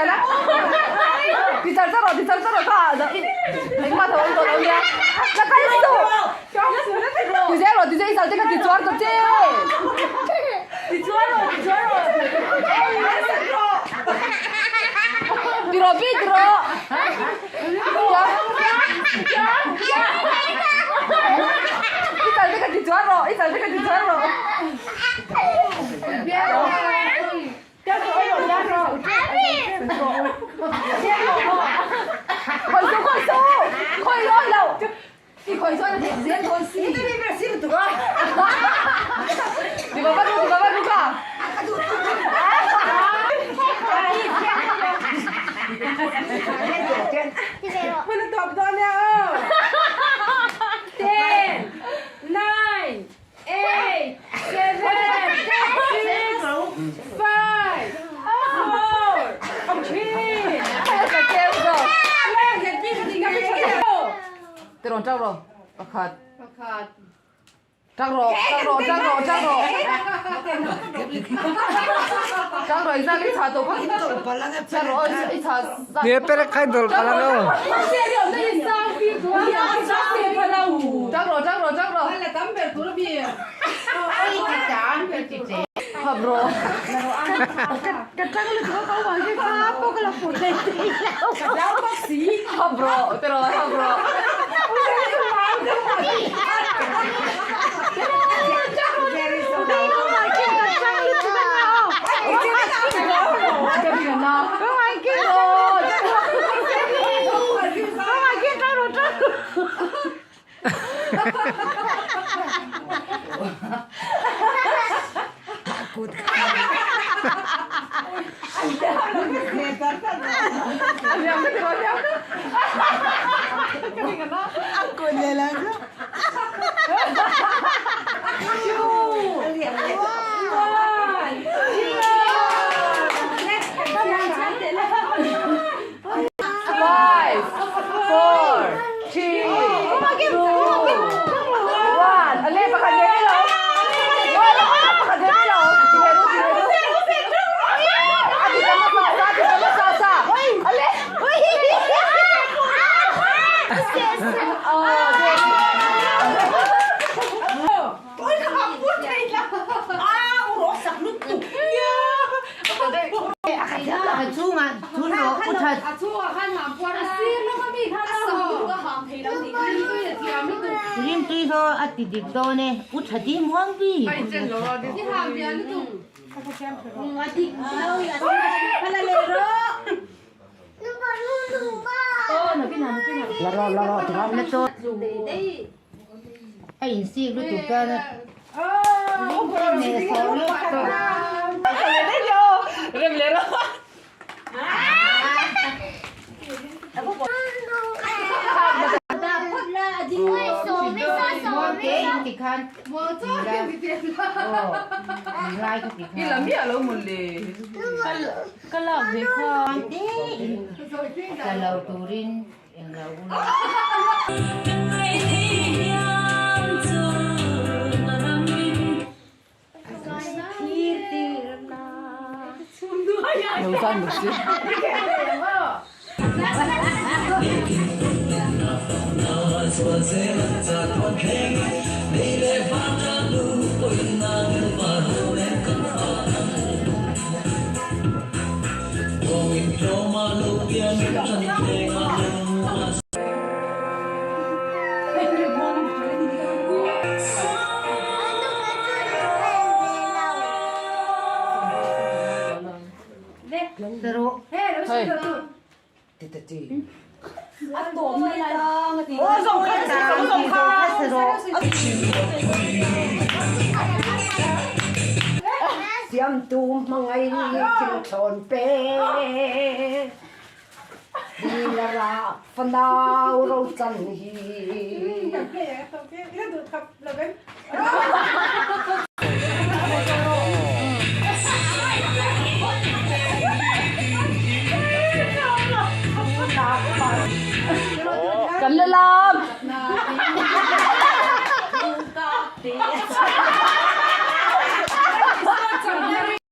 la. Ti char char rawh, ti char char rawh kha engmah tho awm tawh lo nia. La kal suh. Ti zel rawh, ti zel i chal te kha ti chuar tawh che. Ti chuar rawh, ti chuar rawh. Ti rawh pi, ti rawh. I chal te kha ti chuar rawh, i chal te kha ti chuar rawh. Khawi su, khawi su, khawi lawi lo. I khawi chuan a theih zel dawn si. Ti va va ru, ti va va ru kha. Ten, nine, eight, seven, six, five, four, three. Ti rawn tang rawh pakhat. Pakhat. Tang rawh, tang rawh, tang rawh, tang rawh. Tang rawh, i zak i chah tawh kha. Tang rawh, i chah zak. Nge perek khai dawlh palang aw. Tang rawh, tang rawh, tang rawh. Khap rawh. Khap rawh, ti rawh, khap rawh. Five, four, three, two, one. A le pakhat ve lo. Pakhat ve lo. Ti ve ru, ti ve ru. A ti tam sa sa, ti tam sa sa. A le. Rimtui ho a ti dik dawn e, u tha dim huang bi. La rawh la rawh tikhan. A insik lutuk chuan a ring te nen a sawh lutuk. Rem leh rawh. I la miah lo mawn le. Ka lak ve kha tla lo turin eng lo ula. Lo zan bawk si. Siamtu hmangaih thil thlawn pe Lara fanau ro chan hi.